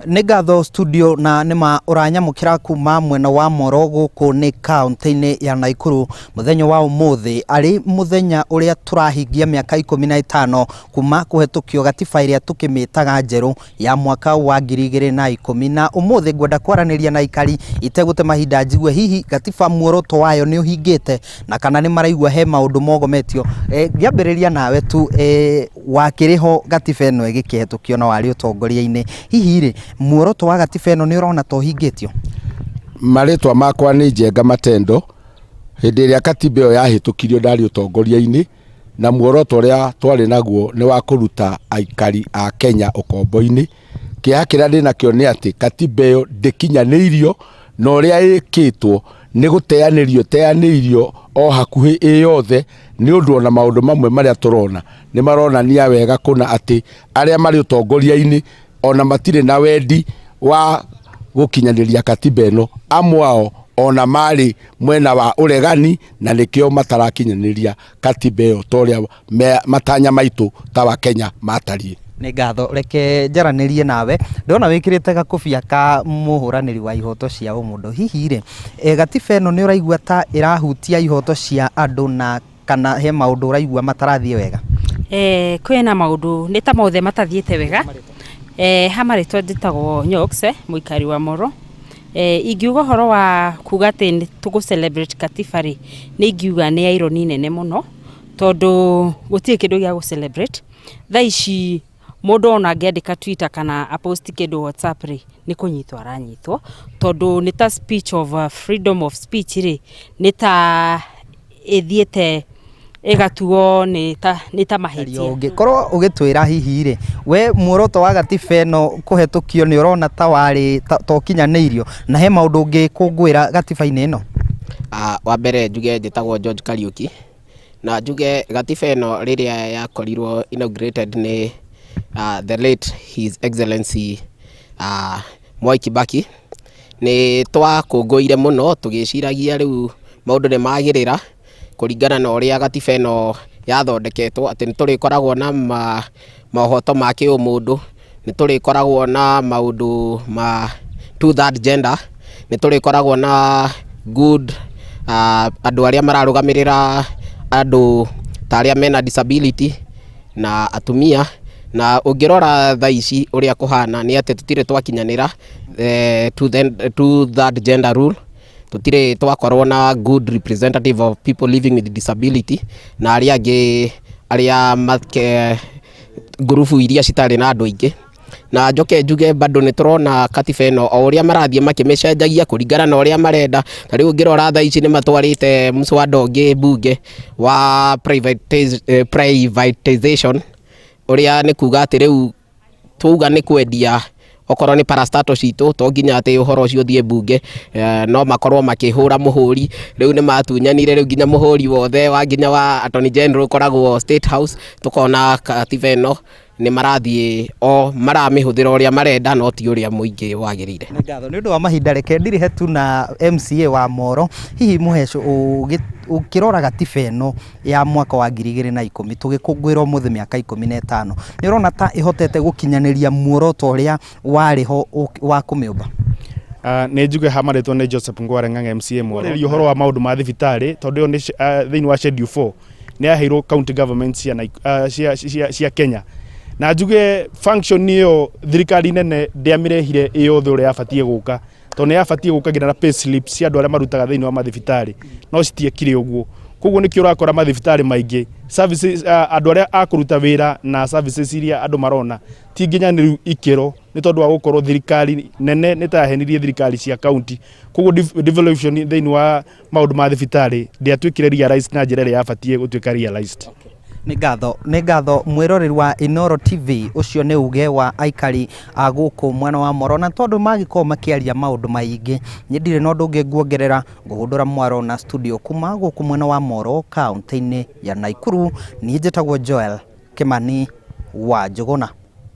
Nĩ ngatho studio na nĩma ũranyamũkĩra kuma mwena wa Moro gũkũ nĩ kaũntĩ-inĩ ya Naikuru mũthenya wa ũmũthĩ arĩ mũthenya ũrĩa tũrahingia mĩaka 15 kuma kũhetũkio gatiba ĩrĩa tũkĩmĩtaga njerũ ya mwaka wa 2010 na ũmũthĩ ngwenda kwaranĩria na aikari itegũte mahinda njigue hihi gatiba muoroto wayo nĩ ũhingĩte na kana nĩ maraigua he maũndũ mogometio. Ngĩambĩrĩria nawe tu wakĩrĩ ho gatiba ĩno ĩgĩkĩhetũkio na warĩ ũtongoria-inĩ, hihi rĩ muoroto wa gatiba ĩno nĩ ũrona ta ũhingĩtio? Marĩtwa makwa nĩ Njenga Matendo, hĩndĩ ĩrĩa katiba ĩyo yahĩtũkirio ndarĩ ũtongoria-inĩ, na muoroto ũrĩa twarĩ naguo nĩ wa kũruta aikari a Kenya ũkombo-inĩ. Kĩeha kĩrĩa ndĩnakĩo nĩ atĩ katiba ĩyo ndĩkinyanĩirio na ũrĩa ĩkĩtwo nĩ gũteanĩrio ĩteanĩirio o hakuhĩ ĩ yothe, nĩ ũndũ ona maũndũ mamwe marĩa tũrona nĩ maronania wega kũna atĩ arĩa marĩ ũtongoria-inĩ ona matirĩ na wendi wa gũkinyanĩria katiba ĩno. Amwe ao ona marĩ mwena wa ũregani na nĩkĩo matarakinyanĩria katiba ĩyo ta ũrĩa matanya maitũ ta wa Kenya matariĩ. Nĩ ngatho, reke njaranĩrie nawe, ndĩrona wĩkĩrĩte gakobia ka mũhũranĩri wa ihoto cia ũmũndũ, hihi rĩ, gatiba ĩno nĩ ũraigua ta ĩrahutia ihoto cia andũ na kana he maũndũ ũraigua matarathiĩ wega? Kwĩna maũndũ nĩ ta mothe matathiĩte wega, ha marĩtwa njĩtagwo Nyox mũikari wa Moro, ingiuga ũhoro wa kuga atĩ nĩ tũgũ celebrate katiba rĩ, nĩ ingiuga nĩ irony nene mũno, tondũ gũtirĩ kĩndũ gĩa gũ celebrate, thaa ici mũndũ ona angĩandĩka Twitter kana a post kĩndũ WhatsApp rĩ, nĩ kũnyitwo aranyitwo, tondũ nĩ ta speech of freedom of speech rĩ, nĩ ta ĩthiĩte ĩgatuo nĩ ta nĩ ta mahĩtia. Ũngĩkorwo ũgĩtwĩra hihi rĩ, we muoroto wa gatiba ĩno kũhetũkio nĩ ũrona ta warĩ ta ũkinyanĩirio na he maũndũ ũngĩkũngũĩra gatiba-inĩ ĩno? Wa mbere njuge njĩtagwo George Kariũki, na njuge gatiba ĩno rĩrĩa yakorirwo inaugurated nĩ the late His Excellency Mwai Kibaki, nĩ twakũngũĩire mũno tũgĩciragia rĩu maũndũ nĩ magĩrĩra kũringana na ũrĩa gatiba ĩno yathondeketwo, atĩ nĩ tũrĩkoragwo na maũhoto ma kĩũmũndũ, nĩ tũrĩkoragwo na maũndũ ma two third gender, nĩ tũrĩkoragwo na good andũ arĩa mararũgamĩrĩra andũ ta arĩa mena disability na atumia, na ũngĩrora thaa ici ũrĩa kũhana nĩ atĩ tũtirĩ twakinyanĩra two third gender rule, tũtirĩ twakorwo na good representative of people living with disability na arĩa angĩ arĩa ngurubu iria citarĩ na andũ aingĩ. Na njoke njuge bado nĩ tũrona katiba ĩno o ũrĩa marathiĩ makĩmĩcenjagia kũringana na ũrĩa marenda. Ta rĩu ũngĩrora thaa ici nĩ matwarĩte mũswada ũngĩ mbunge wa privatization, ũrĩa nĩ kuga atĩ rĩu twauga nĩ kwendia okorwo nĩ parastatal citũ to nginya atĩ ũhoro ũcio ũthiĩ mbunge, no makorwo makĩhũra mũhũri. Rĩu nĩ matunyanire rĩu nginya mũhũri wothe wa nginya wa Attorney General ũkoragwo State House, tũkona katiba ĩno nĩ marathiĩ o maramĩhũthĩra ũrĩa marenda no ti ũrĩa mũingĩ wagĩrĩire. Nĩ ngatho nĩ ũndũ wa mahinda, reke ndirĩhe tu na MCA wa Moro. Hihi Mũheco, ũkĩrora gatiba ĩno ya mwaka wa 2010 tũgĩkũngũĩra ũmũthĩ mĩaka 15, nĩ ũrona ta ĩhotete gũkinyanĩria muoroto ũrĩa warĩ ho wa kũmĩũmba? Nĩ njuge ha marĩtwa nĩ Joseph Ngware Ng'ang'a MCA Moro. Ũhoro wa maũndũ ma thibitarĩ tondũ ĩyo nĩ thĩinĩ wa schedule 4 nĩ yaheirwo county government cia, cia, cia, cia Kenya na njuge function ĩyo thirikari nene ndĩamĩrehire ĩ yothe ũrĩa yabatiĩ gũka, tondũ nĩ yabatiĩ gũka nginya na pay slip cia andũ arĩa marutaga thĩinĩ wa mathibitarĩ no citiekire ũguo. Koguo nĩkĩo ũrakora mathibitarĩ maingĩ services, andũ arĩa a kũruta wĩra na services iria andũ marona ti nginyanĩru ikĩro, nĩ tondũ wa gũkorwo thirikari nene nĩ ta yahenirie thirikari cia county. Koguo devolution thĩinĩ wa maũndũ ma thibitarĩ ndĩatuĩkire realized na njĩra ĩrĩa yabatiĩ gũtuĩka realized. Nĩ ngatho, nĩ ngatho mwĩroreri wa Inooro TV, ũcio nĩ uge wa aikari a gũkũ mwena wa Moro, na tondũ magĩkorwo makĩaria maũndũ maingĩ, niĩ ndirĩ na ũndũ ũngĩ nguongerera, ngũhũndũra mwaro na studio kuma gũkũ mwena wa Moro kaũntĩ-inĩ ya Naikuru, niĩ njĩtagwo Joel Kĩmani wa Njũgũna.